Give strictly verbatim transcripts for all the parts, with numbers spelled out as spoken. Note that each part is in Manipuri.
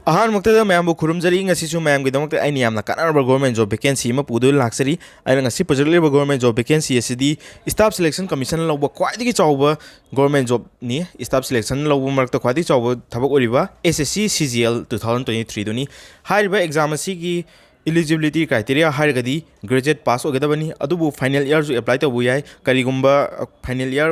ꯑꯍꯥꯟꯕꯃꯛꯇꯗ ꯃꯌꯥꯝꯕꯨ ꯈꯨꯔꯨꯝꯖꯔꯤ꯫ ꯉꯁꯤꯁꯨ ꯃꯌꯥꯝꯒꯤꯗꯃꯛꯇ ꯑꯩꯅ ꯌꯥꯝꯅ ꯀꯥꯟꯅꯔꯕ government job vacancy ꯑꯃ ꯄꯨꯗꯨꯅ ꯂꯥꯛꯆꯔꯤ꯫ ꯑꯩꯅ ꯉꯁꯤ ꯄꯨꯖꯔꯛꯂꯤꯕ government job vacancy ꯑꯁꯤꯗꯤ Staff Selection Commission ꯂꯧꯕ ꯈ꯭ꯋꯥꯏꯗꯒꯤ ꯆꯥꯎꯕ government jobꯅꯤ꯫ Staff selection ꯂꯧꯕ ꯃꯔꯛꯇ ꯈ꯭ꯋꯥꯏꯗꯒꯤ ꯆꯥꯎꯕ ꯊꯕꯛ ꯑꯣꯏꯔꯤꯕ S S C C G L two thousand twenty-threeꯗꯨꯅꯤ꯫ ꯍꯥꯏꯔꯤꯕ exam ꯑꯁꯤꯒꯤ eligibility criteria ꯍꯥꯏꯔꯒꯗꯤ graduate pass ꯑꯣꯏꯒꯗꯕꯅꯤ, ꯑꯗꯨꯕꯨ final yearꯁꯨ apply ꯇꯧꯕ ꯌꯥꯏ꯫ ꯀꯔꯤꯒꯨꯝꯕ final year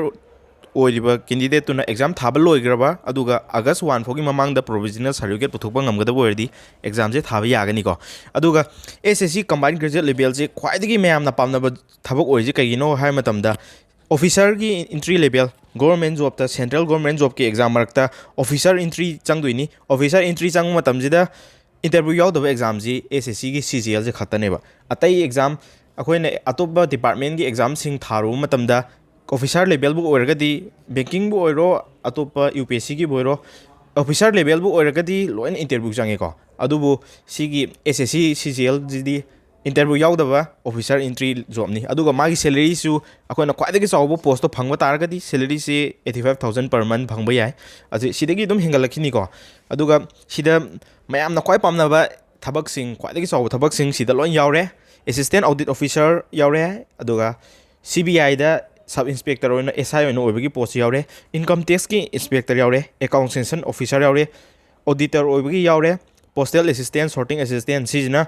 ꯑꯣꯏꯔꯤꯕ candidateꯇꯨꯅ exam ꯊꯥꯕ ꯂꯣꯏꯈ꯭ꯔꯕ, ꯑꯗꯨꯒ August one ꯐꯥꯎꯒꯤ ꯃꯃꯥꯡꯗ provisional certificate ꯄꯨꯊꯣꯛꯄ ꯉꯝꯒꯗꯕ ꯑꯣꯏꯔꯗꯤ examꯁꯦ ꯊꯥꯕ ꯌꯥꯒꯅꯤꯀꯣ꯫ ꯑꯗꯨꯒ S S C combined graduate levelꯁꯦ ꯈ꯭ꯋꯥꯏꯗꯒꯤ ꯃꯌꯥꯝꯅ ꯄꯥꯝꯅꯕ ꯊꯕꯛ ꯑꯣꯏꯔꯤꯁꯦ ꯀꯩꯒꯤꯅꯣ ꯍꯥꯏꯕ ꯃꯇꯝꯗ, officerꯒꯤ entry level, government jobꯇ, central government jobꯀꯤ exam ꯃꯔꯛꯇ officer entry ꯆꯪꯗꯣꯏꯅꯤ꯫ Officer entry ꯆꯪꯕ ꯃꯇꯝꯁꯤꯗ interview ꯌꯥꯎꯗꯕ examꯁꯤ S S Cꯒꯤ C G Lꯁꯦ ꯈꯛꯇꯅꯦꯕ꯫ ꯑꯇꯩ exam, ꯑꯩꯈꯣꯏꯅ ꯑꯇꯣꯞꯄ departmentꯀꯤ examꯁꯤꯡ ꯊꯥꯔꯨꯕ ꯃꯇꯝꯗ, officer levelꯕꯨ ꯑꯣꯏꯔꯒꯗꯤ, bankingꯕꯨ ꯑꯣꯏꯔꯣ, ꯑꯇꯣꯞꯄ U P S Cꯒꯤꯕꯨ ꯑꯣꯏꯔꯣ, officer levelꯕꯨ ꯑꯣꯏꯔꯒꯗꯤ ꯂꯣꯏꯅ interview ꯆꯪꯉꯦꯀꯣ꯫ ꯑꯗꯨꯕꯨ ꯁꯤꯒꯤ S S C C G Lꯁꯤꯗꯤ interview ꯌꯥꯎꯗꯕ officer entry jobꯅꯤ꯫ ꯑꯗꯨꯒ ꯃꯥꯒꯤ salaryꯁꯨ, ꯑꯩꯈꯣꯏꯅ ꯈ꯭ꯋꯥꯏꯗꯒꯤ ꯆꯥꯎꯕ postꯇꯣ ꯐꯪꯕ ꯇꯥꯔꯒꯗꯤ, salaryꯁꯤ eighty five thousand per month ꯐꯪꯕ ꯌꯥꯏ꯫ ꯑꯁꯤ ꯁꯤꯗꯒꯤ ꯑꯗꯨꯝ ꯍꯦꯟꯒꯠꯂꯛꯈꯤꯅꯤꯀꯣ꯫ ꯑꯗꯨꯒ ꯁꯤꯗ ꯃꯌꯥꯝꯅ ꯈ꯭ꯋꯥꯏ ꯄꯥꯝꯅꯕ ꯊꯕꯛꯁꯤꯡ, ꯈ꯭ꯋꯥꯏꯗꯒꯤ ꯆꯥꯎꯕ ꯊꯕꯛꯁꯤꯡ ꯁꯤꯗ ꯂꯣꯏ ꯌꯥꯎꯔꯦ꯫ Assistant Audit Officer ꯌꯥꯎꯔꯦ, ꯑꯗꯨꯒ C B Iꯗ sub inspector ꯑꯣꯏꯅ, S I ꯑꯣꯏꯅ ꯑꯣꯏꯕꯒꯤ postꯁꯨ ꯌꯥꯎꯔꯦ, income taxꯀꯤ inspector ꯌꯥꯎꯔꯦ, account sanction officer ꯌꯥꯎꯔꯦ, auditor ꯑꯣꯏꯕꯒꯤ ꯌꯥꯎꯔꯦ, postal assistant, sorting assistant, ꯁꯤꯁꯤꯅ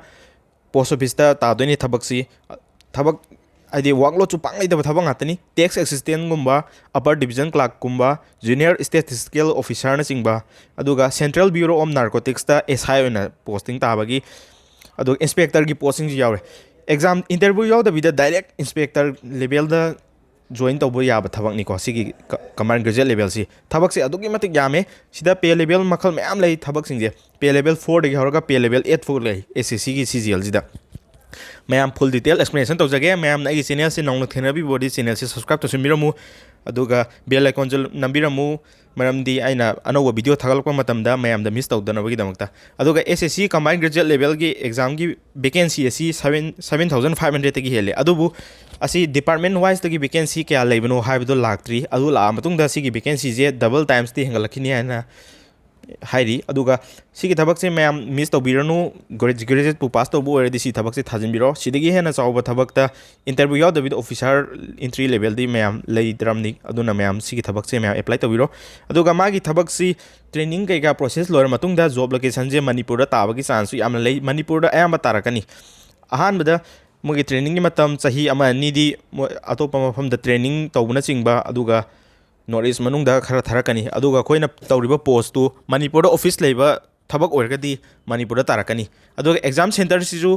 post officeꯇ ꯇꯥꯗꯣꯏꯅꯤ ꯊꯕꯛꯁꯤ꯫ ꯊꯕꯛ ꯍꯥꯏꯗꯤ workloadꯁꯨ ꯄꯥꯛ ꯂꯩꯇꯕ ꯊꯕꯛ ꯉꯥꯛꯇꯅꯤ꯫ Tax assistantꯒꯨꯝꯕ, upper division clerkꯀꯨꯝꯕ, junior statistical officerꯅꯆꯤꯡꯕ, ꯑꯗꯨꯒ Central Bureau of Narcoticsꯇ S I ꯑꯣꯏꯅ posting ꯇꯥꯕꯒꯤ, ꯑꯗꯨꯒ inspectorꯒꯤ postꯁꯤꯡꯁꯨ ꯌꯥꯎꯔꯦ꯫ Exam interview ꯌꯥꯎꯗꯕꯤꯗ direct inspector levelꯗ join ꯇꯧꯕ ꯌꯥꯕ ꯊꯕꯛꯅꯤꯀꯣ ꯁꯤꯒꯤ ꯀ-, combined graduate levelꯁꯤ꯫ ꯊꯕꯛꯁꯦ ꯑꯗꯨꯛꯀꯤ ꯃꯇꯤꯛ ꯌꯥꯝꯃꯦ꯫ ꯁꯤꯗ pay level ꯃꯈꯜ ꯃꯌꯥꯝ ꯂꯩ ꯊꯕꯛꯁꯤꯡꯁꯦ꯫ Pay level fourꯗꯒꯤ ꯍꯧꯔꯒ pay level eight ꯐꯥꯎ ꯂꯩ S S Cꯒꯤ C G Lꯁꯤꯗ꯫ ꯃꯌꯥꯝ full detail explanation ꯇꯧꯖꯒꯦ꯫ ꯃꯌꯥꯝꯅ ꯑꯩꯒꯤ channelꯁꯦ ꯅꯧꯅ ꯊꯦꯡꯅꯕꯤꯕ ꯑꯣꯏꯔꯗꯤ channelꯁꯦ subscribe ꯇꯧꯁꯤꯟꯕꯤꯔꯝꯃꯨ, ꯑꯗꯨꯒ bell iconꯁꯨ ꯅꯝꯕꯤꯔꯝꯃꯨ, ꯃꯔꯝꯗꯤ ꯑꯩꯅ ꯑꯅꯧꯕ video ꯊꯥꯒꯠꯂꯛꯄ ꯃꯇꯝꯗ ꯃꯌꯥꯝꯗ miss ꯇꯧꯗꯅꯕꯒꯤꯗꯃꯛꯇ꯫ ꯑꯗꯨꯒ S S C combined graduate levelꯒꯤ examꯒꯤ vacancy ꯑꯁꯤ seven, seven thousand five hundredꯇꯒꯤ ꯍꯦꯜꯂꯦ꯫ ꯑꯗꯨꯕꯨ ꯑꯁꯤ department wiseꯇꯒꯤ vacancy ꯀꯌꯥ ꯂꯩꯕꯅꯣ ꯍꯥꯏꯕꯗꯣ ꯂꯥꯛꯇ꯭ꯔꯤ꯫ ꯑꯗꯨ ꯂꯥꯛꯑ ꯃꯇꯨꯡꯗ ꯁꯤꯒꯤ vacancyꯁꯦ double timesꯇꯤ ꯍꯦꯟꯒꯠꯂꯛꯈꯤꯅꯤ ꯍꯥꯏꯅ ꯍꯥꯏꯔꯤ꯫ ꯑꯗꯨꯒ ꯁꯤꯒꯤ ꯊꯕꯛꯁꯦ ꯃꯌꯥꯝ ꯃꯤꯁ ꯇꯧꯕꯤꯔꯅꯨ꯫ ꯒ꯭ꯔꯦꯖꯨꯑꯦꯠꯄꯨ ꯄꯥꯁ ꯇꯧꯕ ꯑꯣꯏꯔꯗꯤ ꯁꯤ ꯊꯕꯛꯁꯦ ꯊꯥꯖꯤꯟꯕꯤꯔꯣ꯫ ꯁꯤꯗꯒꯤ ꯍꯦꯟꯅ ꯆꯥꯎꯕ ꯊꯕꯛꯇ ꯏꯟꯇꯔꯚ꯭ꯌꯨ ꯌꯥꯎꯗꯕꯤꯗ ꯑꯣꯐꯤꯁꯥꯔ ꯑꯦꯟꯇ꯭ꯔꯤ ꯂꯦꯚꯦꯜꯗꯤ ꯃꯌꯥꯝ ꯂꯩꯇ꯭ꯔꯕꯅꯤ꯫ ꯑꯗꯨꯅ ꯃꯌꯥꯝ ꯁꯤꯒꯤ ꯊꯕꯛꯁꯦ ꯃꯌꯥꯝ ꯑꯦꯄ꯭ꯂꯥꯏ ꯇꯧꯕꯤꯔꯣ꯫ ꯑꯗꯨꯒ ꯃꯥꯒꯤ ꯊꯕꯛꯁꯤ ꯇ꯭ꯔꯦꯅꯤꯡ ꯀꯩꯀꯥ ꯄ꯭ꯔꯣꯁꯦꯁ ꯂꯣꯏꯔ ꯃꯇꯨꯡꯗ ꯖꯣꯕ ꯂꯣꯀꯦꯁꯟꯁꯦ ꯃꯅꯤꯄꯨꯔꯗ ꯇꯥꯕꯒꯤ ꯆꯥꯟꯁꯁꯨ ꯌꯥꯝꯅ ꯂꯩ꯫ ꯃꯅꯤꯄꯨꯔꯗ ꯑꯌꯥꯝꯕ ꯇꯥꯔꯛꯀꯅꯤ꯫ ꯑꯍꯥꯟꯕꯗ ꯃꯣꯏꯒꯤ ꯇ꯭ꯔꯦꯅꯤꯡꯒꯤ ꯃꯇꯝ ꯆꯍꯤ ꯑꯃ ꯑꯅꯤꯗꯤ ꯃꯣꯏ ꯑꯇꯣꯞꯄ ꯃꯐꯝꯗ ꯇ꯭ꯔꯦꯅꯤꯡ ꯇꯧꯕꯅꯆꯤꯡꯕ, ꯑꯗꯨꯒ ꯅꯣꯔꯠ ꯏꯁ ꯃꯅꯨꯡꯗ ꯈꯔ ꯊꯥꯔꯛꯀꯅꯤ꯫ ꯑꯗꯨꯒ ꯑꯩꯈꯣꯏꯅ ꯇꯧꯔꯤꯕ ꯄꯣꯁꯇꯨ ꯃꯅꯤꯄꯨꯔꯗ ꯑꯣꯐꯤꯁ ꯂꯩꯕ ꯊꯕꯛ ꯑꯣꯏꯔꯒꯗꯤ ꯃꯅꯤꯄꯨꯔꯗ ꯇꯥꯔꯛꯀꯅꯤ꯫ ꯑꯗꯨꯒ ꯑꯦꯛꯖꯥꯝ ꯁꯦꯟꯇꯔꯁꯤꯁꯨ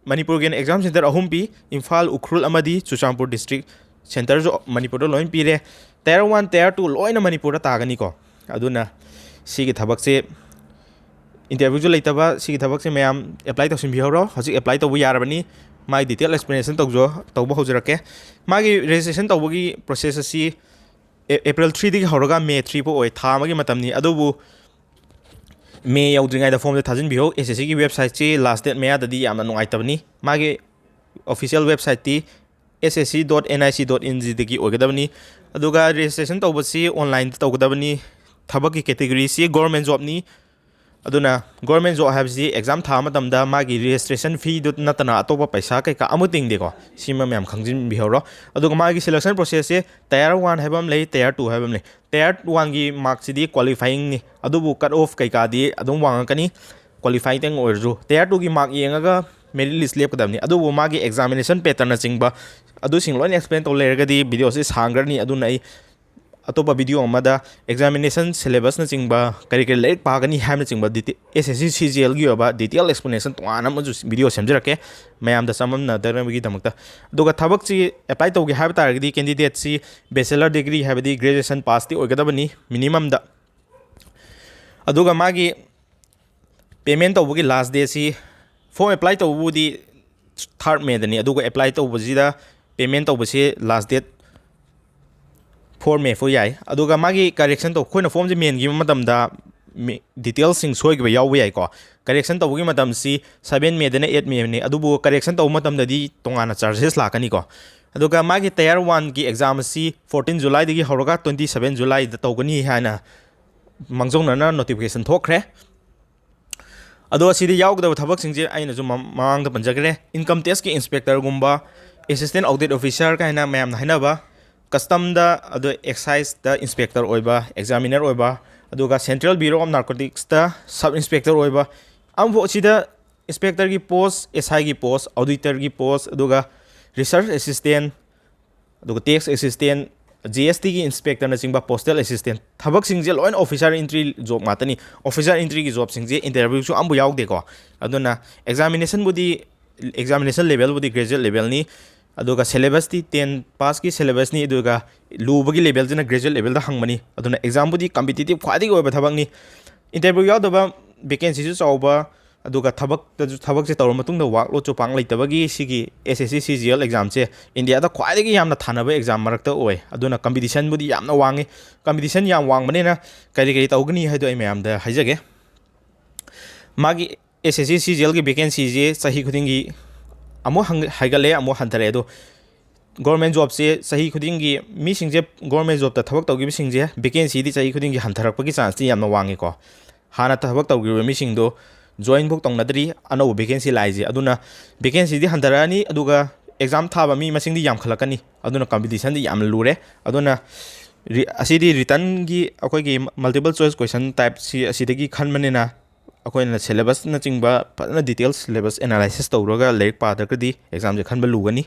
ꯃꯅꯤꯄꯨꯔꯒꯤ ꯑꯣꯏꯅ ꯑꯦꯛꯖꯥꯝ ꯁꯦꯟꯇꯔ ꯑꯍꯨꯝ ꯄꯤ: ꯏꯝꯐꯥꯜ, ꯎꯈ꯭ꯔꯨꯜ ꯑꯃꯗꯤ ꯆꯨꯔꯆꯥꯟꯄꯨꯔ ꯗꯤꯁꯇ꯭ꯔꯤꯛ꯫ ꯁꯦꯟꯇꯔꯁꯨ ꯃꯅꯤꯄꯨꯔꯗ ꯂꯣꯏ ꯄꯤꯔꯦ꯫ Tier one, Tier two ꯂꯣꯏꯅ ꯃꯅꯤꯄꯨꯔꯗ ꯇꯥꯒꯅꯤꯀꯣ꯫ ꯑꯗꯨꯅ ꯁꯤꯒꯤ ꯊꯕꯛꯁꯦ ꯏꯟꯇꯔꯚ꯭ꯌꯨꯁꯨ ꯂꯩꯇꯕ, ꯁꯤꯒꯤ ꯊꯕꯛꯁꯦ ꯃꯌꯥꯝ ꯑꯦꯄ꯭ꯂꯥꯏ ꯇꯧꯁꯤꯟꯕꯤꯍꯧꯔꯣ꯫ ꯍꯧꯖꯤꯛ ꯑꯦꯄ꯭ꯂꯥꯏ ꯇꯧꯕ ꯌꯥꯔꯕꯅꯤ꯫ ꯃꯥꯒꯤ ꯗꯤꯇꯦꯜ ꯑꯦꯛꯁꯄ꯭ꯂꯦꯅꯦꯁꯟ ꯇꯧꯖ-, ꯇꯧꯕ ꯍꯧꯖꯔꯛꯀꯦ꯫ ꯃꯥꯒꯤ ꯔꯦꯖꯤꯁꯇ꯭ꯔꯦꯁꯟ ꯇꯧꯕꯒꯤ ꯄ꯭ꯔꯣꯁꯦꯁ ꯑꯁꯤ ꯑꯦ-, ꯑꯦꯄ꯭ꯔꯤꯜ three ꯗꯒꯤ ꯍꯧꯔꯒ May three ꯐꯥꯎ ꯑꯣꯏ, ꯊꯥ ꯑꯃꯒꯤ ꯃꯇꯝꯅꯤ꯫ ꯑꯗꯨꯕꯨ ꯃꯦ ꯌꯧꯗ꯭ꯔꯤꯉꯩꯗ ꯐꯣꯝꯁꯦ ꯊꯥꯖꯤꯟꯕꯤꯍꯧ꯫ ꯑꯦꯁ ꯑꯦꯁ ꯁꯤꯒꯤ ꯋꯦꯕꯁꯥꯏꯠꯁꯤ ꯂꯥꯁ ꯗꯦꯠ ꯃꯌꯥꯗꯗꯤ ꯌꯥꯝꯅ ꯅꯨꯡꯉꯥꯏꯇꯕꯅꯤ꯫ ꯃꯥꯒꯤ official ꯋꯦꯕꯁꯥꯏꯠꯇꯤ S S C dot N I C dot N G ꯗꯒꯤ ꯑꯣꯏꯒꯗꯕꯅꯤ꯫ ꯑꯗꯨꯒ ꯔꯦꯖꯤꯁꯇ꯭ꯔꯦꯁꯟ ꯇꯧꯕꯁꯤ ꯑꯣꯟꯂꯥꯏꯟꯗ ꯇꯧꯒꯗꯕꯅꯤ꯫ ꯊꯕꯛꯀꯤ ꯀꯦꯇꯦꯒꯣꯔꯤꯁꯤ ꯒꯣꯔꯃꯦꯟ ꯖꯣꯕꯅꯤ꯫ ꯑꯗꯨꯅ ꯒꯣꯔꯃꯦꯟ ꯖꯣꯕ ꯍꯥꯏꯕꯁꯤ ꯑꯦꯛꯖꯥꯝ ꯊꯥꯕ ꯃꯇꯝꯗ ꯃꯥꯒꯤ ꯔꯦꯖꯤꯁꯇ꯭ꯔꯦꯁꯟ ꯐꯤꯗꯨ ꯅꯠꯇꯅ ꯑꯇꯣꯞꯄ ꯄꯩꯁꯥ ꯀꯩꯀꯥ ꯑꯃꯨꯛ ꯇꯤꯡꯗꯦꯀꯣ꯫ ꯁꯤꯃ ꯃꯌꯥꯝ ꯈꯪꯖꯤꯟꯕꯤꯍꯧꯔꯣ꯫ ꯑꯗꯨꯒ ꯃꯥꯒꯤ ꯁꯦꯂꯦꯛꯁꯟ ꯄ꯭ꯔꯣꯁꯦꯁꯁꯦ Tier one ꯍꯥꯏꯕ ꯑꯃ ꯂꯩ, Tier two ꯍꯥꯏꯕ ꯑꯃ ꯂꯩ꯫ Tier oneꯒꯤ ꯃꯥꯔꯛꯁꯤꯗꯤ ꯀ꯭ꯋꯥꯂꯤꯐꯥꯏꯌꯤꯡꯅꯤ, ꯑꯗꯨꯕꯨ ꯀꯠ ꯑꯣꯐ ꯀꯩꯀꯥꯗꯤ ꯑꯗꯨꯝ ꯋꯥꯡꯉꯛꯀꯅꯤ꯫ ꯀ꯭ꯋꯥꯂꯤꯐꯥꯏꯗꯪ ꯑꯣꯏꯔꯁꯨ Tier twoꯒꯤ ꯃꯥꯔꯛ ꯌꯦꯡꯉꯒ ꯃꯦꯔꯤꯠ ꯂꯤꯁ ꯂꯦꯞꯀꯗꯕꯅꯤ꯫ ꯑꯗꯨꯕꯨ ꯃꯥꯒꯤ ꯑꯦꯛꯖꯥꯃꯤꯅꯦꯁꯟ ꯄꯦꯇꯔꯟꯅꯆꯤꯡꯕ ꯑꯗꯨꯁꯤꯡ ꯂꯣꯏꯅ ꯑꯦꯛꯁꯄ꯭ꯂꯦꯟ ꯇꯧ ꯂꯩꯔꯒꯗꯤ ꯚꯤꯗꯤꯑꯣꯁꯤ ꯁꯥꯡꯈ꯭ꯔꯅꯤ꯫ ꯑꯗꯨꯅ ꯑꯩ ꯑꯇꯣꯞꯄ ꯚꯤꯗꯤꯑꯣ ꯑꯃꯗ ꯑꯦꯛꯖꯥꯃꯤꯅꯦꯁꯟ ꯁꯦꯂꯦꯕꯁꯅꯆꯤꯡꯕ, ꯀꯔꯤ ꯀꯔꯤ ꯂꯥꯏꯔꯤꯛ ꯄꯥꯒꯅꯤ ꯍꯥꯏꯕꯅꯆꯤꯡꯕ ꯗꯤꯇꯦ-, S S C C G Lꯒꯤ ꯑꯣꯏꯕ ꯗꯤꯇꯦꯜ ꯑꯦꯛꯁꯄ꯭ꯂꯦꯅꯦꯁꯟ ꯇꯣꯉꯥꯟꯅ ꯑꯃꯁꯨ ꯚꯤꯗꯤꯑꯣ ꯁꯦꯝꯖꯔꯛꯀꯦ, ꯃꯌꯥꯝꯗ ꯆꯃꯝꯅꯗꯅꯕꯒꯤꯗꯃꯛꯇ꯫ ꯑꯗꯨꯒ ꯊꯕꯛꯁꯤ ꯑꯦꯄ꯭ꯂꯥꯏ ꯇꯧꯒꯦ ꯍꯥꯏꯕ ꯇꯥꯔꯒꯗꯤ ꯀꯦꯟꯗꯤꯗꯦꯠꯁꯤ bachelor degree ꯍꯥꯏꯕꯗꯤ graduation passꯇꯤ ꯑꯣꯏꯒꯗꯕꯅꯤ ꯃꯤꯅꯤꯃꯝꯗ꯫ ꯑꯗꯨꯒ ꯃꯥꯒꯤ ꯄꯦꯃꯦꯟ ꯇꯧꯕꯒꯤ ꯂꯥꯁ ꯗꯦꯠꯁꯤ, ꯐꯣꯔꯝ ꯑꯦꯄ꯭ꯂꯥꯏ ꯇꯧꯕꯕꯨꯗꯤ third Mayꯗꯅꯤ, ꯑꯗꯨꯒ ꯑꯦꯄ꯭ꯂꯥꯏ ꯇꯧꯕꯁꯤꯗ ꯄꯦꯃꯦꯟ ꯇꯧꯕꯁꯤ ꯂꯥꯁ ꯗꯦꯠ four May ꯐꯥꯎ ꯌꯥꯏ꯫ ꯑꯗꯨꯒ ꯃꯥꯒꯤ ꯀꯔꯦꯛꯁꯟ ꯇꯧ-, ꯑꯩꯈꯣꯏꯅ ꯐꯣꯔꯝꯁꯦ ꯃꯦꯟꯈꯤꯕ ꯃꯇꯝꯗ ꯃꯤ-, ꯗꯤꯇꯦꯜꯁꯤꯡ ꯁꯣꯏꯈꯤꯕ ꯌꯥꯎꯕ ꯌꯥꯏꯀꯣ꯫ ꯀꯔꯦꯛꯁꯟ ꯇꯧꯕꯒꯤ ꯃꯇꯝꯁꯤ seven Mayꯗꯅ eight Mayꯅꯤ, ꯑꯗꯨꯕꯨ ꯀꯔꯦꯛꯁꯟ ꯇꯧꯕ ꯃꯇꯝꯗꯗꯤ ꯇꯣꯉꯥꯟꯅ ꯆꯥꯔꯖꯦꯁ ꯂꯥꯛꯀꯅꯤꯀꯣ꯫ ꯑꯗꯨꯒ ꯃꯥꯒꯤ Tier oneꯒꯤ ꯑꯦꯛꯖꯥꯝ ꯑꯁꯤ fourteen Julyꯗꯒꯤ ꯍꯧꯔꯒ twenty seven Julyꯗ ꯇꯧꯒꯅꯤ ꯍꯥꯏꯅ ꯃꯥꯡꯖꯧꯅꯅ ꯅꯣꯇꯤꯐꯤꯀꯦꯁꯟ ꯊꯣꯛꯈ꯭ꯔꯦ꯫ ꯑꯗꯣ ꯑꯁꯤꯗ ꯌꯥꯎꯒꯗꯕ ꯊꯕꯛꯁꯤꯡꯁꯦ ꯑꯩꯅꯁꯨ ꯃ-, ꯃꯃꯥꯡꯗ ꯄꯟꯖꯈ꯭ꯔꯦ, ꯏꯟꯀꯝ ꯇꯦꯛꯁꯀꯤ ꯏꯟꯁꯄꯦꯛꯇꯔꯒꯨꯝꯕ, ꯑꯦꯁꯤꯁꯇꯦꯟ ꯑꯣꯗꯤꯠ ꯑꯣꯐꯤꯁꯥꯔ ꯀꯥꯏꯅ ꯃꯌꯥꯝꯅ ꯍꯥꯏꯅꯕ, ꯀꯁꯇꯝꯗ, ꯑꯗꯣ ꯑꯦꯛꯁꯥꯏꯖꯇ ꯏꯟꯁꯄꯦꯛꯇꯔ ꯑꯣꯏꯕ, ꯑꯦꯛꯖꯥꯃꯤꯅꯔ ꯑꯣꯏꯕ, ꯑꯗꯨꯒ ꯁꯦꯟꯇ꯭ꯔꯦꯜ ꯕ꯭ꯌꯨꯔꯣ ꯑꯣꯐ ꯅꯥꯔꯀꯣꯇꯤꯛꯁꯇ ꯁꯕ ꯏꯟꯁꯄꯦꯛꯇꯔ ꯑꯣꯏꯕ, ꯑꯃꯐꯥꯎ ꯑꯁꯤꯗ ꯏꯟꯁꯄꯦꯛꯇꯔꯒꯤ ꯄꯣꯁ, ꯑꯦꯁ ꯑꯥꯏꯒꯤ ꯄꯣꯁ, ꯑꯣꯗꯤꯇꯔꯒꯤ ꯄꯣꯁ, ꯑꯗꯨꯒ ꯔꯤꯁꯔꯁ ꯑꯦꯁꯤꯁꯇꯦꯟ, ꯑꯗꯨꯒ ꯇꯦꯛꯁ ꯑꯦꯁꯤꯁꯇꯦꯟ, ꯖꯤ ꯑꯦꯁ ꯇꯤꯒꯤ ꯏꯟꯁꯄꯦꯛꯇꯔꯅꯆꯤꯡꯕ, ꯄꯣꯁꯇꯦꯜ ꯑꯦꯁꯤꯁꯇꯦꯟ, ꯊꯕꯛꯁꯤꯡꯁꯦ ꯂꯣꯏꯅ ꯑꯣꯐꯤꯁꯥꯔ ꯑꯦꯟꯇ꯭ꯔꯤ ꯖꯣꯕ ꯉꯥꯛꯇꯅꯤ꯫ ꯑꯣꯐꯤꯁꯥꯔ ꯑꯦꯟꯇ꯭ꯔꯤꯒꯤ ꯖꯣꯕꯁꯤꯡꯁꯦ ꯏꯟꯇꯔꯚ꯭ꯌꯨꯁꯨ ꯑꯝꯐꯥꯎ ꯌꯥꯎꯗꯦꯀꯣ꯫ ꯑꯗꯨꯅ ꯑꯦꯛꯖꯥꯃꯤꯅꯦꯁꯟꯕꯨꯗꯤ, ꯑꯦꯛꯖꯥꯃꯤꯅꯦꯁꯟ ꯂꯦꯚꯦꯜꯕꯨꯗꯤ ꯒ꯭ꯔꯦꯖꯨꯋꯦꯠ ꯂꯦꯚꯦꯜꯅꯤ, ꯑꯗꯨꯒ ꯁꯦꯂꯦꯕꯁꯇꯤ ꯇꯦꯟ ꯄꯥꯁꯀꯤ ꯁꯦꯂꯦꯕꯁꯅꯤ, ꯑꯗꯨꯒ ꯂꯨꯕꯒꯤ ꯂꯦꯚꯦꯜꯁꯤꯅ ꯒ꯭ꯔꯦꯖꯨꯋꯦꯠ ꯂꯦꯚꯦꯜꯗ ꯍꯪꯕꯅꯤ꯫ ꯑꯗꯨꯅ ꯑꯦꯛꯖꯥꯝꯕꯨꯗꯤ ꯀꯝꯄꯤꯇꯤꯇꯤꯞ ꯈ꯭ꯋꯥꯏꯗꯒꯤ ꯑꯣꯏꯕ ꯊꯕꯛꯅꯤ꯫ ꯏꯟꯇꯔꯚ꯭ꯌꯨ ꯌꯥꯎꯗꯕ ꯚꯦꯀꯦꯟꯁꯤꯁꯨ ꯆꯥꯎꯕ, ꯑꯗꯨꯒ ꯊꯕꯛꯇꯁꯨ, ꯊꯕꯛꯁꯦ ꯇꯧꯔ ꯃꯇꯨꯡꯗ ꯋꯥꯔꯛꯂꯣꯗꯁꯨ ꯄꯥꯡ ꯂꯩꯇꯕꯒꯤ ꯁꯤꯒꯤ ꯑꯦꯁ S C C G L ꯑꯦꯛꯖꯥꯝꯁꯦ ꯏꯟꯗꯤꯌꯥꯗ ꯈ꯭ꯋꯥꯏꯗꯒꯤ ꯌꯥꯝꯅ ꯊꯥꯅꯕ ꯑꯦꯛꯖꯥꯝ ꯃꯔꯛꯇ ꯑꯣꯏ꯫ ꯑꯗꯨꯅ ꯀꯝꯄꯤꯇꯤꯁꯟꯕꯨꯗꯤ ꯌꯥꯝꯅ ꯋꯥꯡꯉꯤ꯫ ꯀꯝꯄꯤꯇꯤꯁꯟ ꯌꯥꯝ ꯋꯥꯡꯕꯅꯤꯅ ꯀꯔꯤ ꯀꯔꯤ ꯇꯧꯒꯅꯤ ꯍꯥꯏꯗꯣ ꯑꯩ ꯃꯌꯥꯝꯗ ꯍꯥꯏꯖꯒꯦ꯫ ꯃꯥꯒꯤ ꯑꯦꯁ ꯑꯦꯁ ꯁꯤ ꯁꯤ ꯖꯤ ꯑꯦꯜꯒꯤ ꯚꯦꯀꯦꯟꯁꯤꯁꯦ ꯆꯍꯤ ꯈꯨꯗꯤꯡꯒꯤ ꯑꯃꯨꯛ ꯍꯪ-, ꯍꯥꯏꯒꯠꯂꯦ, ꯑꯃꯨꯛ ꯍꯟꯊꯔꯛꯑꯦ꯫ ꯑꯗꯣ ꯒꯣꯔꯃꯦꯟ ꯖꯣꯕꯁꯦ ꯆꯍꯤ ꯈꯨꯗꯤꯡꯒꯤ, ꯃꯤꯁꯤꯡꯁꯦ ꯒꯣꯔꯃꯦꯟ ꯖꯣꯕꯇ ꯊꯕꯛ ꯇꯧꯈꯤꯕꯁꯤꯡꯁꯦ ꯚꯦꯀꯦꯟꯁꯤꯗꯤ ꯆꯍꯤ ꯈꯨꯗꯤꯡꯒꯤ ꯍꯟꯊꯔꯛꯄꯒꯤ ꯆꯥꯟꯁꯇꯤ ꯌꯥꯝꯅ ꯋꯥꯡꯉꯤꯀꯣ꯫ ꯍꯥꯟꯅ ꯊꯕꯛ ꯇꯧꯈꯤꯕ ꯃꯤꯁꯤꯡꯗꯣ ꯖꯣꯏꯟꯐꯧ ꯇꯧꯅꯗ꯭ꯔꯤ, ꯑꯅꯧꯕ ꯚꯦꯀꯦꯟꯁꯤ ꯂꯥꯛꯏꯁꯦ꯫ ꯑꯗꯨꯅ ꯚꯦꯀꯦꯟꯁꯤꯗꯤ ꯍꯟꯊꯔꯛꯑꯅꯤ, ꯑꯗꯨꯒ ꯑꯦꯛꯖꯥꯝ ꯊꯥꯕ ꯃꯤ ꯃꯁꯤꯡꯗꯤ ꯌꯥꯝꯈꯠꯂꯛꯀꯅꯤ꯫ ꯑꯗꯨꯅ ꯀꯝꯄꯤꯇꯤꯁꯟꯗꯤ ꯌꯥꯝꯅ ꯂꯨꯔꯦ꯫ ꯑꯗꯨꯅ ꯔꯤ-, ꯑꯁꯤꯗꯤ ꯔꯤꯇꯟꯒꯤ ꯑꯩꯈꯣꯏꯒꯤ ꯃꯜꯇꯤꯄꯜ ꯆꯣꯏꯁ ꯀꯣꯏꯁꯟ ꯇꯥꯏꯞꯁꯤ ꯑꯁꯤꯗꯒꯤ ꯈꯟꯕꯅꯤꯅ, ꯑꯩꯈꯣꯏꯅ ꯁꯦꯂꯦꯕꯁꯅꯆꯤꯡꯕ ꯐꯖꯅ ꯗꯤꯇꯦꯜꯁ ꯁꯦꯂꯦꯕꯁ ꯑꯦꯅꯥꯂꯥꯏꯁꯤꯁ ꯇꯧꯔꯒ ꯂꯥꯏꯔꯤꯛ ꯄꯥꯗ꯭ꯔꯒꯗꯤ ꯑꯦꯛꯖꯥꯝꯁꯦ ꯈꯟꯕ ꯂꯨꯒꯅꯤ꯫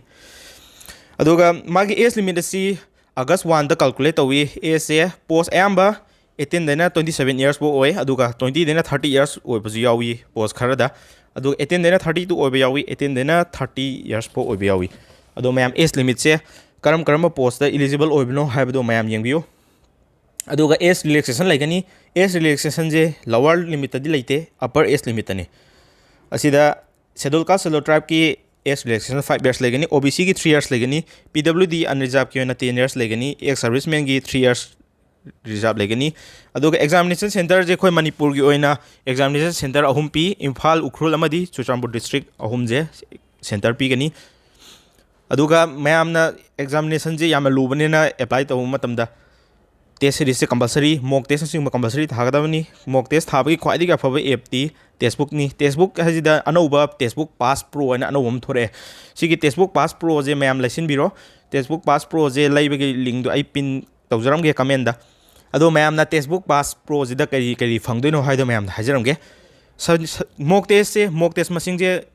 ꯑꯗꯨꯒ ꯃꯥꯒꯤ ꯑꯦꯖ ꯂꯤꯃꯤꯠ ꯑꯁꯤ ꯑꯥꯒꯁ ꯋꯥꯟꯗ ꯀꯥꯜꯀꯨꯂꯦꯠ ꯇꯧꯏ꯫ ꯑꯦꯖꯁꯦ ꯄꯣꯁ ꯑꯌꯥꯝꯕ ꯑꯩꯠꯇꯤꯟꯗꯩꯅ ꯇ꯭ꯋꯦꯟꯇꯤ ꯁꯕꯦꯟ ꯏꯌꯔꯁ ꯐꯥꯎ ꯑꯣꯏ, ꯑꯗꯨꯒ ꯇ꯭ꯋꯦꯟꯇꯤꯗꯩꯅ ꯊꯥꯔꯇꯤ ꯏꯌꯔꯁ ꯑꯣꯏꯕꯁꯨ ꯌꯥꯎꯏ ꯄꯣꯁ ꯈꯔꯗ꯫ ꯑꯗꯨꯒ ꯑꯩꯠꯇꯤꯟꯗꯩꯅ ꯊꯥꯔꯇꯤ ꯇꯨ ꯑꯣꯏꯕ ꯌꯥꯎꯏ, ꯑꯩꯠꯇꯤꯟꯗꯩꯅ ꯊꯥꯔꯇꯤ ꯏꯌꯔꯁ ꯐꯥꯎ ꯑꯣꯏꯕ ꯌꯥꯎꯏ꯫ ꯑꯗꯣ ꯃꯌꯥꯝ ꯑꯦꯖ ꯂꯤꯃꯤꯠꯁꯦ ꯀꯔꯝ ꯀꯔꯝꯕ ꯄꯣꯁꯇ ꯏꯂꯤꯖꯤꯕꯜ ꯑꯣꯏꯕꯅꯣ ꯍꯥꯏꯕꯗꯣ ꯃꯌꯥꯝ ꯌꯦꯡꯕꯤꯌꯨ꯫ ꯑꯗꯨꯒ ꯑꯦꯖ ꯔꯤꯂꯦꯛꯁꯦꯁꯟ ꯂꯩꯒꯅꯤ꯫ ꯑꯦꯖ ꯔꯤꯂꯦꯛꯁꯦꯁꯟꯁꯦ ꯂꯋꯥꯔ ꯂꯤꯃꯤꯠꯇꯗꯤ ꯂꯩꯇꯦ, ꯑꯞꯄꯔ ꯑꯦꯖ ꯂꯤꯃꯤꯠꯇꯅꯤ꯫ ꯑꯁꯤꯗ ꯁꯦꯗꯨꯜ ꯀꯥꯁ, ꯁꯦꯗꯨꯜ ꯇ꯭ꯔꯥꯏꯕꯀꯤ ꯑꯦꯖ ꯔꯤꯂꯦꯛꯁꯦꯁꯟ ꯐꯥꯏꯚ ꯏꯌꯔꯁ ꯂꯩꯒꯅꯤ, ꯑꯣ ꯕꯤ ꯁꯤꯒꯤ ꯊ꯭ꯔꯤ ꯏꯌꯔꯁ ꯂꯩꯒꯅꯤ, ꯄꯤ ꯗꯕ꯭ꯂꯤꯎ ꯗꯤ ꯑꯟꯔꯤꯖꯥꯔꯕꯀꯤ ꯑꯣꯏꯅ ꯇꯦꯟ ꯏꯌꯔꯁ ꯂꯩꯒꯅꯤ, ꯑꯦꯛꯁ ꯁꯔꯚꯤꯁꯃꯦꯟꯒꯤ ꯊ꯭ꯔꯤ ꯏꯌꯔꯁ ꯔꯤꯖꯥꯔꯕ ꯂꯩꯒꯅꯤ꯫ ꯑꯗꯨꯒ ꯑꯦꯛꯖꯥꯃꯤꯅꯦꯁꯟ ꯁꯦꯟꯇꯔꯁꯦ ꯑꯩꯈꯣꯏ ꯃꯅꯤꯄꯨꯔꯒꯤ ꯑꯣꯏꯅ ꯑꯦꯛꯖꯥꯃꯤꯅꯦꯁꯟ ꯁꯦꯟꯇꯔ ꯑꯍꯨꯝ ꯄꯤ: ꯏꯝꯐꯥꯜ, ꯎꯈ꯭ꯔꯨꯜ ꯑꯃꯗꯤ ꯆꯨꯔꯆꯥꯟꯄꯨꯔ ꯗꯤꯁꯇ꯭ꯔꯤꯛ ꯑꯍꯨꯝꯁꯦ ꯁꯦꯟꯇꯔ ꯄꯤꯒꯅꯤ꯫ ꯑꯗꯨꯒ ꯃꯌꯥꯝꯅ ꯑꯦꯛꯖꯥꯃꯤꯅꯦꯁꯟꯁꯦ ꯌꯥꯝꯅ ꯂꯨꯕꯅꯤꯅ ꯑꯦꯄ꯭ꯂꯥꯏ ꯇꯧꯕ ꯃꯇꯝꯗ ꯇꯦꯁ ꯁꯦꯔꯤꯁꯁꯦ ꯀꯝꯄꯜꯁꯔꯤ, ꯃꯣꯛ ꯇꯦꯁꯅꯆꯤꯡꯕ ꯀꯝꯄꯜꯁꯔꯤ ꯊꯥꯒꯗꯕꯅꯤ꯫ ꯃꯣꯛ ꯇꯦꯁ ꯊꯥꯕꯒꯤ ꯈ꯭ꯋꯥꯏꯗꯒꯤ ꯑꯐꯕ ꯑꯦꯞꯇꯤ ꯇꯦꯁꯕꯨꯛꯅꯤ꯫ ꯇꯦꯁꯕꯨꯛ ꯍꯥꯏꯁꯤꯗ ꯑꯅꯧꯕ ꯇꯦꯁꯕꯨꯛ ꯄꯥꯁ ꯄ꯭ꯔꯣ ꯍꯥꯏꯅ ꯑꯅꯧꯕ ꯑꯃ ꯊꯣꯔꯛꯑꯦ꯫ ꯁꯤꯒꯤ ꯇꯦꯁꯕꯨꯛ ꯄꯥꯁ ꯄ꯭ꯔꯣꯁꯦ ꯃꯌꯥꯝ ꯂꯩꯁꯤꯟꯕꯤꯔꯣ꯫ ꯇꯦꯁꯕꯨꯛ ꯄꯥꯁ ꯄ꯭ꯔꯣꯁꯦ ꯂꯩꯕꯒꯤ ꯂꯤꯡꯗꯣ ꯑꯩ ꯄꯤꯟ ꯇꯧꯖꯔꯝꯒꯦ ꯀꯃꯦꯟꯗ꯫ ꯑꯗꯣ ꯃꯌꯥꯝꯅ ꯇꯦꯛꯁꯕꯨꯛ ꯄꯥꯁ ꯄ꯭ꯔꯣꯁꯤꯗ ꯀꯔꯤ ꯀꯔꯤ ꯐꯪꯗꯣꯏꯅꯣ ꯍꯥꯏꯗꯣ ꯃꯌꯥꯝꯗ ꯍꯥꯏꯖꯔꯝꯒꯦ꯫ ꯁ- ꯁ- ꯃꯣꯛ ꯇꯦꯁꯁꯦ, ꯃꯣꯛ ꯇꯦꯁ ꯃꯁꯤꯡꯁꯦ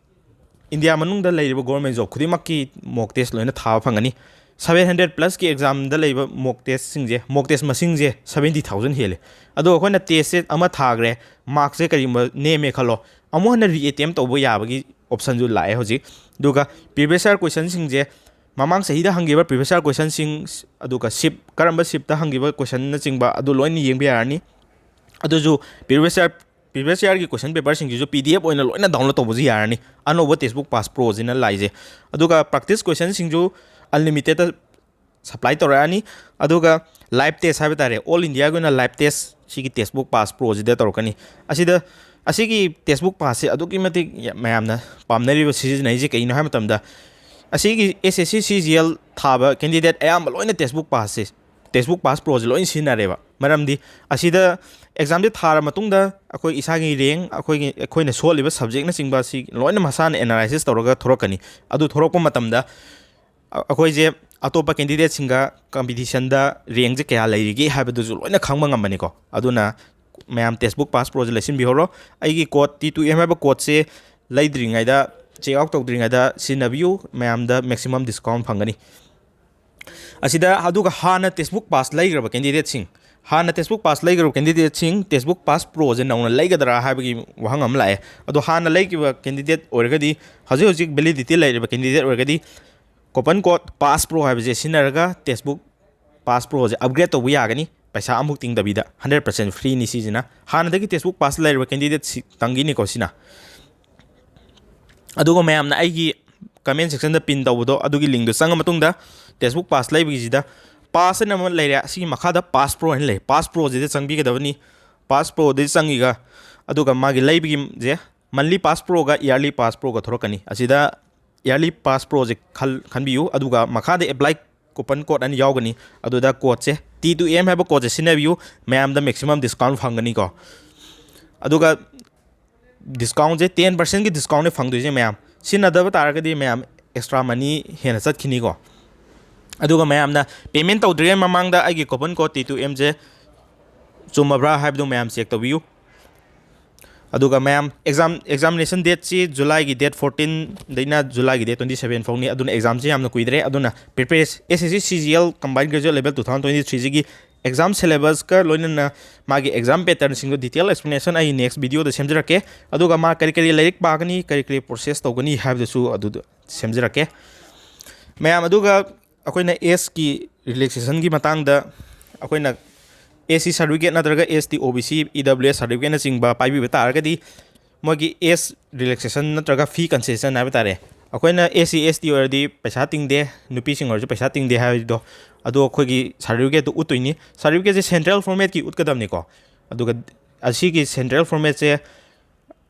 ꯏꯟꯗꯤꯌꯥ ꯃꯅꯨꯡꯗ ꯂꯩꯔꯤꯕ ꯒꯣꯔꯃꯦꯟ ꯖꯣꯕ ꯈꯨꯗꯤꯡꯃꯛꯀꯤ ꯃꯣꯛ ꯇꯦꯁ ꯂꯣꯏꯅ ꯊꯥꯕ ꯐꯪꯒꯅꯤ꯫ ꯁꯚꯦꯟ ꯍꯟꯗ꯭ꯔꯦꯠ ꯄ꯭ꯂꯁꯀꯤ ꯑꯦꯛꯖꯥꯝꯗ ꯂꯩꯕ ꯃꯣꯛ ꯇꯦꯁꯁꯤꯡꯁꯦ, ꯃꯣꯛ ꯇꯦꯁ ꯃꯁꯤꯡꯁꯦ ꯁꯚꯦꯟꯇꯤ ꯊꯥꯎꯖꯟ ꯍꯦꯜꯂꯦ꯫ ꯑꯗꯣ ꯑꯩꯈꯣꯏꯅ ꯇꯦꯁꯁꯦ ꯑꯃ ꯊꯥꯈ꯭ꯔꯦ, ꯃꯥꯔꯛꯁꯦ ꯀꯔꯤꯒꯨꯝꯕ ꯅꯦꯝꯃꯦ ꯈꯜꯂꯣ, ꯑꯃꯨꯛ ꯍꯟꯅ ꯔꯤꯑꯦꯇꯦꯝ ꯇꯧꯕ ꯌꯥꯕꯒꯤ ꯑꯣꯞꯁꯟꯁꯨ ꯂꯥꯛꯑꯦ ꯍꯧꯖꯤꯛ꯫ ꯑꯗꯨꯒ ꯄ꯭ꯔꯤꯚꯤꯌꯁ ꯌꯥꯔ ꯀꯣꯏꯁꯟꯁꯤꯡꯁꯦ, ꯃꯃꯥꯡ ꯆꯍꯤꯗ ꯍꯪꯈꯤꯕ ꯄ꯭ꯔꯤꯚꯤꯌꯁ ꯌꯥꯔ ꯀꯣꯏꯁꯟꯁꯤꯡ, ꯑꯗꯨꯒ ꯁꯤꯞ, ꯀꯔꯝꯕ ꯁꯤꯞꯇ ꯍꯪꯈꯤꯕ ꯀꯣꯏꯁꯟꯅꯆꯤꯡꯕ ꯑꯗꯨ ꯂꯣꯏꯅ ꯌꯦꯡꯕ ꯌꯥꯔꯅꯤ꯫ ꯑꯗꯨꯁꯨ ꯄ꯭ꯔꯤꯚꯤꯌꯁ ꯌꯥꯔ, ꯄ꯭ꯔꯤꯚꯤꯌꯁ ꯌꯥꯔꯒꯤ ꯀꯣꯏꯁꯟ ꯄꯦꯄꯔꯁꯤꯡꯁꯤꯁꯨ ꯄꯤ ꯗꯤ ꯑꯦꯐ ꯑꯣꯏꯅ ꯂꯣꯏꯅ ꯗꯥꯎꯟꯂꯣꯗ ꯇꯧꯕꯁꯨ ꯌꯥꯔꯅꯤ, ꯑꯅꯧꯕ ꯇꯦꯛꯁꯕꯨꯛ ꯄꯥꯁ ꯄ꯭ꯔꯣꯁꯤꯅ ꯂꯥꯛꯏꯁꯦ꯫ ꯑꯗꯨꯒ ꯄ꯭ꯔꯥꯛꯇꯤꯁ ꯀꯣꯏꯁꯟꯁꯤꯡꯁꯨ ꯑꯟꯂꯤꯃꯤꯇꯦꯠꯇ ꯁꯄ꯭ꯂꯥꯏ ꯇꯧꯔꯛꯑꯅꯤ꯫ ꯑꯗꯨꯒ ꯂꯥꯏꯚ ꯇꯦꯁ ꯍꯥꯏꯕ ꯇꯥꯔꯦ, ꯑꯣꯜ ꯏꯟꯗꯤꯌꯥꯒꯤ ꯑꯣꯏꯅ ꯂꯥꯏꯚ ꯇꯦꯁ ꯁꯤꯒꯤ ꯇꯦꯛꯁꯕꯨꯛ ꯄꯥꯁ ꯄ꯭ꯔꯣꯁꯤꯗ ꯇꯧꯔꯛꯀꯅꯤ꯫ ꯑꯁꯤꯗ, ꯑꯁꯤꯒꯤ ꯇꯦꯛꯁꯕꯨꯛ ꯄꯥꯁꯁꯦ ꯑꯗꯨꯛꯀꯤ ꯃꯇꯤꯛ ꯃꯌꯥꯝꯅ ꯄꯥꯝꯅꯔꯤꯕ, ꯁꯤꯖꯤꯟꯅꯔꯤꯁꯦ ꯀꯩꯒꯤꯅꯣ ꯍꯥꯏꯕ ꯃꯇꯝꯗ, ꯑꯁꯤꯒꯤ ꯑꯦꯁ S C C G L ꯊꯥꯕ ꯀꯦꯟꯗꯤꯗꯦꯠ ꯑꯌꯥꯝꯕ ꯂꯣꯏꯅ ꯇꯦꯛꯁꯕꯨꯛ ꯄꯥꯁꯁꯦ, ꯇꯦꯛꯁꯕꯨꯛ ꯄꯥꯁ ꯄ꯭ꯔꯣꯁꯦ ꯂꯣꯏꯅ ꯁꯤꯖꯤꯟꯅꯔꯦꯕ꯫ ꯃꯔꯝꯗꯤ ꯑꯁꯤꯗ ꯑꯦꯛꯖꯥꯝꯁꯦ ꯊꯥꯔ ꯃꯇꯨꯡꯗ ꯑꯩꯈꯣꯏ ꯏꯁꯥꯒꯤ ꯔꯦꯡ, ꯑꯩꯈꯣꯏꯒꯤ, ꯑꯩꯈꯣꯏꯅ ꯁꯣꯜꯂꯤꯕ ꯁꯕꯖꯦꯛꯅꯆꯤꯡꯕ ꯑꯁꯤ ꯂꯣꯏꯅ ꯃꯁꯥꯅ ꯑꯦꯅꯥꯂꯥꯏꯁꯤꯁ ꯇꯧꯔꯒ ꯊꯣꯔꯛꯀꯅꯤ꯫ ꯑꯗꯨ ꯊꯣꯔꯛꯄ ꯃꯇꯝꯗ ꯑ-, ꯑꯩꯈꯣꯏꯁꯦ ꯑꯇꯣꯞꯄ ꯀꯦꯟꯗꯤꯗꯦꯠꯁꯤꯡꯒ ꯀꯝꯄꯤꯇꯤꯁꯟꯗ ꯔꯦꯡꯁꯦ ꯀꯌꯥ ꯂꯩꯔꯤꯒꯦ ꯍꯥꯏꯕꯗꯨꯁꯨ ꯂꯣꯏꯅ ꯈꯪꯕ ꯉꯝꯕꯅꯤꯀꯣ꯫ ꯑꯗꯨꯅ ꯃꯌꯥꯝ ꯇꯦꯛꯁꯕꯨꯛ ꯄꯥꯁ ꯄ꯭ꯔꯣꯁꯦ ꯂꯩꯁꯤꯟꯕꯤꯍꯧꯔꯣ꯫ ꯑꯩꯒꯤ ꯀꯣꯗ ꯇꯤ ꯇꯨ ꯑꯦꯝ ꯍꯥꯏꯕ ꯀꯣꯗꯁꯦ ꯂꯩꯗ꯭ꯔꯤꯉꯩꯗ, ꯆꯦꯛ ꯑꯥꯎꯠ ꯇꯧꯗ꯭ꯔꯤꯉꯩꯗ ꯁꯤꯖꯤꯟꯅꯕꯤꯌꯨ꯫ ꯃꯌꯥꯝꯗ ꯃꯦꯛꯁꯤꯃꯝ ꯗꯤꯁꯀꯥꯎꯟ ꯐꯪꯒꯅꯤ꯫ ꯑꯁꯤꯗ, ꯑꯗꯨꯒ ꯍꯥꯟꯅ ꯇꯦꯛꯁꯕꯨꯛ ꯄꯥꯁ ꯂꯩꯈ꯭ꯔꯕ ꯀꯦꯟꯗꯤꯗꯦꯠꯁꯤꯡ, ꯍꯥꯟꯅ ꯇꯦꯛꯁꯕꯨꯛ ꯄꯥꯁ ꯂꯩꯈ꯭ꯔꯕ ꯀꯦꯟꯗꯤꯗꯦꯠꯁꯤꯡ ꯇꯦꯛꯁꯕꯨꯛ ꯄꯥꯁ ꯄ꯭ꯔꯣꯁꯦ ꯅꯧꯅ ꯂꯩꯒꯗ꯭ꯔꯥ ꯍꯥꯏꯕꯒꯤ ꯋꯥꯍꯪ ꯑꯃ ꯂꯥꯛꯑꯦ꯫ ꯑꯗꯣ ꯍꯥꯟꯅ ꯂꯩꯈꯤꯕ ꯀꯦꯟꯗꯤꯗꯦꯠ ꯑꯣꯏꯔꯒꯗꯤ, ꯍꯧꯖꯤꯛ ꯍꯧꯖꯤꯛ ꯚꯦꯂꯤꯗꯤꯇꯤ ꯂꯩꯔꯤꯕ ꯀꯦꯟꯗꯤꯗꯦꯠ ꯑꯣꯏꯔꯒꯗꯤ, ꯀꯣꯄꯟ ꯀꯣꯗ ꯄꯥꯁ ꯄ꯭ꯔꯣ ꯍꯥꯏꯕꯁꯦ ꯁꯤꯖꯤꯟꯅꯔꯒ ꯇꯦꯛꯁꯕꯨꯛ ꯄꯥꯁ ꯄ꯭ꯔꯣꯁꯦ ꯑꯞꯒ꯭ꯔꯦꯗ ꯇꯧꯕ ꯌꯥꯒꯅꯤ, ꯄꯩꯁꯥ ꯑꯃꯨꯛ ꯇꯤꯡꯗꯕꯤꯗ, ꯍꯟꯗ꯭ꯔꯦꯠ ꯄꯥꯔꯁꯦꯟ ꯐ꯭ꯔꯤꯅꯤ ꯁꯤꯁꯤꯅ꯫ ꯍꯥꯟꯅꯗꯒꯤ ꯇꯦꯛꯁꯕꯨꯛ ꯄꯥꯁ ꯂꯩꯔꯕ ꯀꯦꯟꯗꯤꯗꯦꯠꯁꯤ ꯇꯪꯒꯤꯅꯤꯀꯣ ꯁꯤꯅ꯫ ꯑꯗꯨꯒ ꯃꯌꯥꯝꯅ ꯑꯩꯒꯤ ꯀꯃꯦꯟ ꯁꯦꯛꯁꯟꯗ ꯄꯤꯟ ꯇꯧꯕꯗꯣ, ꯑꯗꯨꯒꯤ ꯂꯤꯡꯗꯣ ꯆꯪꯉ ꯃꯇꯨꯡꯗ, ꯇꯦꯛꯁꯕꯨꯛ ꯄꯥꯁ ꯂꯩꯕꯒꯤꯁꯤꯗ ꯄꯥꯁ ꯍꯥꯏꯅ ꯑꯃ ꯂꯩꯔꯦ, ꯑꯁꯤꯒꯤ ꯃꯈꯥꯗ ꯄꯥꯁ ꯄ꯭ꯔꯣ ꯍꯥꯏꯅ ꯂꯩ꯫ ꯄꯥꯁ ꯄ꯭ꯔꯣꯁꯤꯗ ꯆꯪꯕꯤꯒꯗꯕꯅꯤ꯫ ꯄꯥꯁ ꯄ꯭ꯔꯣꯗꯒꯤ ꯆꯪꯉꯤꯒ, ꯑꯗꯨꯒ ꯃꯥꯒꯤ ꯂꯩꯕꯒꯤꯁꯦ ꯃꯟꯂꯤ ꯄꯥꯁ ꯄ꯭ꯔꯣꯒ ꯏꯌꯥꯔꯂꯤ ꯄꯥꯁ ꯄ꯭ꯔꯣꯒ ꯊꯣꯔꯛꯀꯅꯤ꯫ ꯑꯁꯤꯗ ꯏꯌꯥꯔꯂꯤ ꯄꯥꯁ ꯄ꯭ꯔꯣꯁꯦ ꯈꯜ-, ꯈꯟꯕꯤꯌꯨ, ꯑꯗꯨꯒ ꯃꯈꯥꯗ ꯑꯦꯄ꯭ꯂꯥꯏ ꯀꯨꯄꯟ ꯀꯣꯗ ꯑꯅ ꯌꯥꯎꯒꯅꯤ꯫ ꯑꯗꯨꯗ ꯀꯣꯗꯁꯦ T two M ꯍꯥꯏꯕ code ꯁꯦ ꯁꯤꯖꯤꯟꯅꯕꯤꯌꯨ, ꯃꯌꯥꯝꯗ maximum discount ꯐꯪꯒꯅꯤꯀꯣ꯫ ꯑꯗꯨꯒ discount ꯁꯦ ten percent ꯀꯤ discount ꯅꯦ ꯐꯪꯗꯣꯏꯁꯦ ꯃꯌꯥꯝ꯫ ꯁꯤꯖꯤꯟꯅꯗꯕ ꯇꯥꯔꯒꯗꯤ ꯃꯌꯥꯝ extra money ꯍꯦꯟꯅ ꯆꯠꯈꯤꯅꯤꯀꯣ꯫ ꯑꯗꯨꯒ ꯃꯌꯥꯝꯅ payment ꯇꯧꯗ꯭ꯔꯤꯉꯩ ꯃꯃꯥꯡꯗ ꯑꯩꯒꯤ coupon code T two M ꯁꯦ ꯆꯨꯝꯃꯕ꯭ꯔꯥ ꯍꯥꯏꯕꯗꯨ ꯃꯌꯥꯝ check ꯇꯧꯕꯤꯌꯨ꯫ ꯑꯗꯨꯒ ꯃꯌꯥꯝ exam, examination date ꯁꯤ July ꯒꯤ date fourteen ꯗꯩꯅ July ꯒꯤ date twenty seven ꯐꯥꯎꯅꯤ꯫ ꯑꯗꯨꯅ exam ꯁꯤ ꯌꯥꯝꯅ ꯀꯨꯏꯗ꯭ꯔꯦ꯫ ꯑꯗꯨꯅ prepare, S S C C G L Combined Graduate Level two thousand twenty three ꯁꯤꯒꯤ exam syllabus ꯀ ꯂꯣꯏꯅꯅ ꯃꯥꯒꯤ exam pattern ꯁꯤꯡꯗꯣ detail explanation ꯑꯩ next video ꯗ ꯁꯦꯝꯖꯔꯛꯀꯦ꯫ ꯑꯗꯨꯒ ꯃꯥ ꯀꯔꯤ ꯀꯔꯤ ꯂꯥꯏꯔꯤꯛ ꯄꯥꯒꯅꯤ, ꯀꯔꯤ ꯀꯔꯤ process ꯇꯧꯒꯅꯤ ꯍꯥꯏꯕꯗꯨꯁꯨ ꯑꯗꯨꯗ ꯁꯦꯝꯖꯔꯛꯀꯦ꯫ ꯃꯌꯥꯝ, ꯑꯗꯨꯒ ꯑꯩꯈꯣꯏꯅ S ꯀꯤ relaxation ꯒꯤ ꯃꯇꯥꯡꯗ, ꯑꯩꯈꯣꯏꯅ S C certificate ꯅꯠꯇ꯭ꯔꯒ S T, O B C, E W S certificate ꯅꯆꯤꯡꯕ ꯄꯥꯏꯕꯤꯕ ꯇꯥꯔꯒꯗꯤ, ꯃꯣꯏꯒꯤ S relaxation ꯅꯠꯇ꯭ꯔꯒ fee concession ꯍꯥꯏꯕ ꯇꯥꯔꯦ, ꯑꯩꯈꯣꯏꯅ S C S T ꯑꯣꯏꯔꯗꯤ ꯄꯩꯁꯥ ꯇꯤꯡꯗꯦ, ꯅꯨꯄꯤꯁꯤꯡ ꯑꯣꯏꯔꯁꯨ ꯄꯩꯁꯥ ꯇꯤꯡꯗꯦ ꯍꯥꯏꯕꯗꯣ, ꯑꯗꯣ ꯑꯩꯈꯣꯏꯒꯤ certificate ꯇꯨ ꯎꯠꯇꯣꯏꯅꯤ꯫ Certificate ꯁꯦ central format ꯀꯤ ꯎꯠꯀꯗꯕꯅꯤꯀꯣ꯫ ꯑꯗꯨꯒ ꯑꯁꯤꯒꯤ central format ꯁꯦ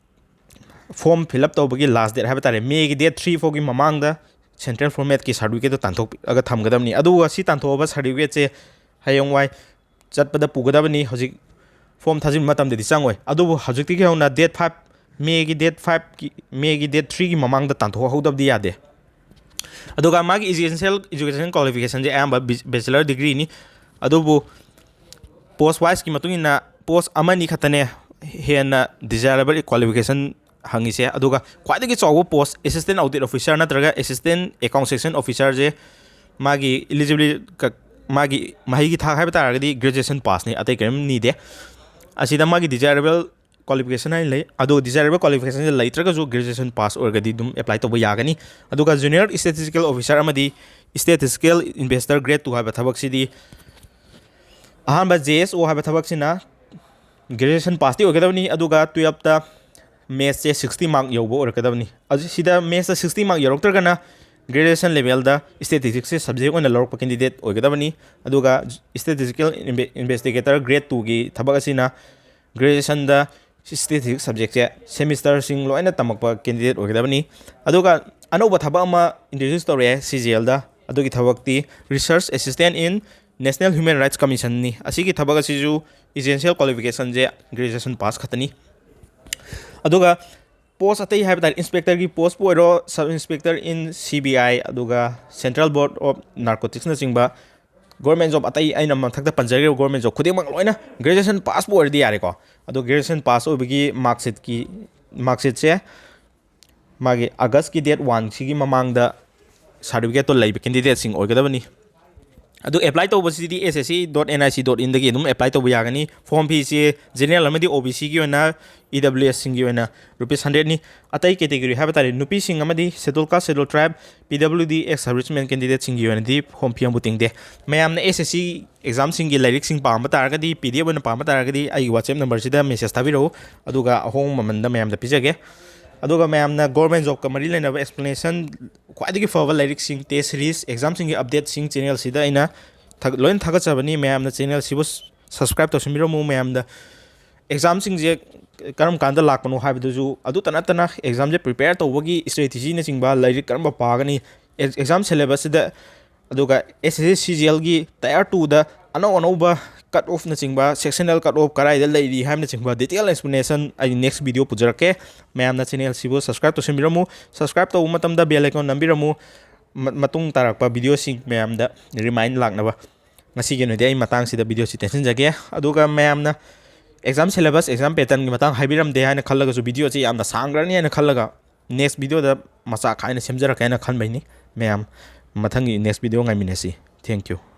form fill up ꯇꯧꯕꯒꯤ last date ꯍꯥꯏꯕ ꯇꯥꯔꯦ, May ꯒꯤ date three ꯐꯥꯎꯒꯤ ꯃꯃꯥꯡꯗ central format ꯀꯤ certificate ꯇꯨ ꯇꯥꯟꯊꯣꯛꯑꯒ ꯊꯝꯒꯗꯕꯅꯤ꯫ ꯑꯗꯨꯒ ꯁꯤ ꯇꯥꯟꯊꯣꯛꯑꯕ certificate ꯁꯦ ꯍꯌꯦꯡꯋꯥꯏ ꯆꯠꯄꯗ ꯄꯨꯒꯗꯕꯅꯤ꯫ ꯍꯧꯖꯤꯛ form ꯊꯥꯖꯤꯟꯕ ꯃꯇꯝꯗꯗꯤ ꯆꯪꯉꯣꯏ, ꯑꯗꯨꯕꯨ ꯍꯧꯖꯤꯛꯇꯒꯤ ꯍꯧꯅ date five, May ꯒꯤ date five ꯀꯤ, May ꯒꯤ date three ꯒꯤ ꯃꯃꯥꯡꯗ ꯇꯥꯟꯊꯣꯛꯍꯧꯗꯕꯗꯤ ꯌꯥꯗꯦ꯫ ꯑꯗꯨꯒ ꯃꯥꯒꯤ essential education qualification ꯁꯦ ꯑꯌꯥꯝꯕ ꯕꯤ-, bachelor degree ꯅꯤ꯫ ꯑꯗꯨꯕꯨ post wise ꯀꯤ ꯃꯇꯨꯡ ꯏꯟꯅ post ꯑꯃꯅꯤ ꯈꯛꯇꯅꯦ ꯍꯦꯟꯅ desirable qualification ꯍꯪꯉꯤꯁꯦ꯫ ꯑꯗꯨꯒ ꯈ꯭ꯋꯥꯏꯗꯒꯤ ꯆꯥꯎꯕ post assistant audit officer ꯅꯠꯇ꯭ꯔꯒ assistant account section officer ꯁꯦ ꯃꯥꯒꯤ eligibility ꯀ-, ꯃꯥꯒꯤ ꯃꯍꯩꯒꯤ ꯊꯥꯛ ꯍꯥꯏꯕ ꯇꯥꯔꯒꯗꯤ graduation pass ꯅꯤ, ꯑꯇꯩ ꯀꯔꯤꯝ ꯅꯤꯗꯦ꯫ ꯑꯁꯤꯗ ꯃꯥꯒꯤ desirable qualification ꯍꯥꯏꯅ ꯂꯩ꯫ ꯑꯗꯣ desirable qualification ꯁꯦ ꯂꯩꯇ꯭ꯔꯒꯁꯨ graduation pass ꯑꯣꯏꯔꯒꯗꯤ ꯑꯗꯨꯝ apply ꯇꯧꯕ ꯌꯥꯒꯅꯤ꯫ ꯑꯗꯨꯒ junior statistical officer ꯑꯃꯗꯤ statistical investor grade two ꯍꯥꯏꯕ ꯊꯕꯛꯁꯤꯗꯤ ꯑꯍꯥꯟꯕ J S O ꯍꯥꯏꯕ ꯊꯕꯛꯁꯤꯅ graduation pass ꯇꯤ ꯑꯣꯏꯒꯗꯕꯅꯤ, ꯑꯗꯨꯒ twelfth ꯇ maths ꯁꯦ sixty mark ꯌꯧꯕ ꯑꯣꯏꯔꯛꯀꯗꯕꯅꯤ꯫ ꯑꯗꯨ ꯁꯤꯗ maths ꯇ sixty mark ꯌꯧꯔꯛꯇ꯭ꯔꯒꯅ graduation level ꯗ statistics ꯁꯦ subject ꯑꯣꯏꯅ ꯂꯧꯔꯛꯄ candidate ꯑꯣꯏꯒꯗꯕꯅꯤ꯫ ꯑꯗꯨꯒ statistical inve-, investigator grade two ꯒꯤ ꯊꯕꯛ ꯑꯁꯤꯅ graduation ꯗ statistics subject ꯁꯦ semester ꯁꯤꯡ ꯂꯣꯏꯅ ꯇꯝꯃꯛꯄ candidate ꯑꯣꯏꯒꯗꯕꯅꯤ꯫ ꯑꯗꯨꯒ ꯑꯅꯧꯕ ꯊꯕꯛ ꯑꯃ introduce ꯇꯧꯔꯛꯑꯦ C G L ꯗ, ꯑꯗꯨꯒꯤ ꯊꯕꯛꯇꯤ research assistant in National Human Rights Commission ꯅꯤ꯫ ꯑꯁꯤꯒꯤ ꯊꯕꯛ ꯑꯁꯤꯁꯨ essential qualification ꯁꯦ graduation pass ꯈꯛꯇꯅꯤ꯫ ꯑꯗꯨꯒ post ꯑꯇꯩ ꯍꯥꯏꯕ ꯇꯥꯔꯦ, inspector ꯒꯤ post ꯄꯨ ꯑꯣꯏꯔꯣ, sub inspector in C B I, ꯑꯗꯨꯒ Central Board of Narcotics ꯅꯆꯤꯡꯕ government job ꯑꯇꯩ ꯑꯩꯅ ꯃꯊꯛꯇ ꯄꯟꯖꯈ꯭ꯔꯤꯕ government job ꯈꯨꯗꯤꯡꯃꯛ ꯂꯣꯏꯅ graduation pass ꯄꯨ ꯑꯣꯏꯔꯗꯤ ꯌꯥꯔꯦꯀꯣ꯫ ꯑꯗꯣ graduation pass ꯑꯣꯏꯕꯒꯤ mark sheet ꯀꯤ, mark sheet ꯁꯦ ꯃꯥꯒꯤ August ꯀꯤ date one ꯁꯤꯒꯤ ꯃꯃꯥꯡꯗ certificate ꯇꯣ ꯂꯩꯕ candidate ꯁꯤꯡ ꯑꯣꯏꯒꯗꯕꯅꯤ꯫ ꯑꯗꯨ apply ꯇꯧꯕꯁꯤꯗꯤ S S C dot N I C dot in ꯗꯒꯤ ꯑꯗꯨꯝ apply ꯇꯧꯕ ꯌꯥꯒꯅꯤ꯫ Form fee ꯁꯦ general ꯑꯃꯗꯤ O B C ꯒꯤ ꯑꯣꯏꯅ, E W S ꯁꯤꯡꯒꯤ ꯑꯣꯏꯅ rupees hundred ꯅꯤ꯫ ꯑꯇꯩ category ꯍꯥꯏꯕ ꯇꯥꯔꯦ, ꯅꯨꯄꯤꯁꯤꯡ ꯑꯃꯗꯤ schedule caste, schedule tribe, P W D, ex serviceman candidate ꯁꯤꯡꯒꯤ ꯑꯣꯏꯅꯗꯤ form fee ꯑꯃꯕꯨ ꯇꯤꯡꯗꯦ꯫ ꯃꯌꯥꯝꯅ S S C exam ꯁꯤꯡꯒꯤ ꯂꯥꯏꯔꯤꯛꯁꯤꯡ ꯄꯥꯝꯕ ꯇꯥꯔꯒꯗꯤ, P D F ꯑꯣꯏꯅ ꯄꯥꯝꯕ ꯇꯥꯔꯒꯗꯤ, ꯑꯩꯒꯤ WhatsApp number ꯁꯤꯗ message ꯊꯥꯕꯤꯔꯛꯎ, ꯑꯗꯨꯒ ꯑꯍꯣꯡꯕ ꯃꯃꯜꯗ ꯃꯌꯥꯝꯗ ꯄꯤꯖꯒꯦ꯫ ꯑꯗꯨꯒ ꯃꯌꯥꯝꯅ government job ꯀ ꯃꯔꯤ ꯂꯩꯅꯕ explanation, ꯈ꯭ꯋꯥꯏꯗꯒꯤ ꯐꯕ ꯂꯥꯏꯔꯤꯛꯁꯤꯡ, test series, exam ꯁꯤꯡꯒꯤ update ꯁꯤꯡ channel ꯁꯤꯗ ꯑꯩꯅ ꯊꯥꯒ-, ꯂꯣꯏꯅ ꯊꯥꯒꯠꯆꯕꯅꯤ꯫ ꯃꯌꯥꯝꯅ channel ꯁꯤꯕꯨ subscribe ꯇꯧꯁꯤꯟꯕꯤꯔꯝꯃꯨ꯫ ꯃꯌꯥꯝꯗ exam ꯁꯤꯡꯁꯦ ꯀꯔꯝ ꯀꯥꯟꯗ ꯂꯥꯛꯄꯅꯣ ꯍꯥꯏꯕꯗꯨꯁꯨ, ꯑꯗꯨꯇ ꯅꯠꯇꯅ exam ꯁꯦ prepare ꯇꯧꯕꯒꯤ strategy ꯅꯆꯤꯡꯕ, ꯂꯥꯏꯔꯤꯛ ꯀꯔꯝꯕ ꯄꯥꯒꯅꯤ, ex-, exam syllabus ꯁꯤꯗ, ꯑꯗꯨꯒ S S C C G L ꯒꯤ tier two ꯗ ꯑꯅꯧ ꯑꯅꯧꯕ cut off ꯅꯆꯤꯡꯕ, sectional cut off ꯀꯗꯥꯏꯗ ꯂꯩꯔꯤ ꯍꯥꯏꯕꯅꯆꯤꯡꯕ detail explanation ꯑꯩ next video ꯄꯨꯖꯔꯛꯀꯦ꯫ ꯃꯌꯥꯝꯅ channel ꯁꯤꯕꯨ subscribe ꯇꯧꯁꯤꯟꯕꯤꯔꯝꯃꯨ꯫ Subscribe ꯇꯧꯕ ꯃꯇꯝꯗ bell icon ꯅꯝꯕꯤꯔꯝꯃꯨ꯫ ꯃ-, ꯃꯇꯨꯡ ꯇꯥꯔꯛꯄ video ꯁꯤꯡ ꯃꯌꯥꯝꯗ remind ꯂꯥꯛꯅꯕ꯫ ꯉꯁꯤꯒꯤ ꯑꯣꯏꯅꯗꯤ ꯑꯩ ꯃꯇꯥꯡꯁꯤꯗ video ꯁꯤ ꯇꯦꯟꯁꯤꯟꯖꯒꯦ꯫ ꯑꯗꯨꯒ ꯃꯌꯥꯝꯅ exam syllabus, exam pattern ꯒꯤ ꯃꯇꯥꯡ ꯍꯥꯏꯕꯤꯔꯝꯗꯦ ꯍꯥꯏꯅ ꯈꯜꯂꯒꯁꯨ, video ꯁꯤ ꯌꯥꯝꯅ ꯁꯥꯡꯈ꯭ꯔꯅꯤ ꯍꯥꯏꯅ ꯈꯜꯂꯒ, next video ꯗ ꯃꯆꯥ ꯈꯥꯏꯅ ꯁꯦꯝꯖꯔꯛꯀꯦ ꯍꯥꯏꯅ ꯈꯟꯕꯩꯅꯤ꯫ ꯃꯌꯥꯝ ꯃꯊꯪꯒꯤ next video ꯉꯥꯏꯃꯤꯟꯅꯁꯤ꯫ Thank you꯫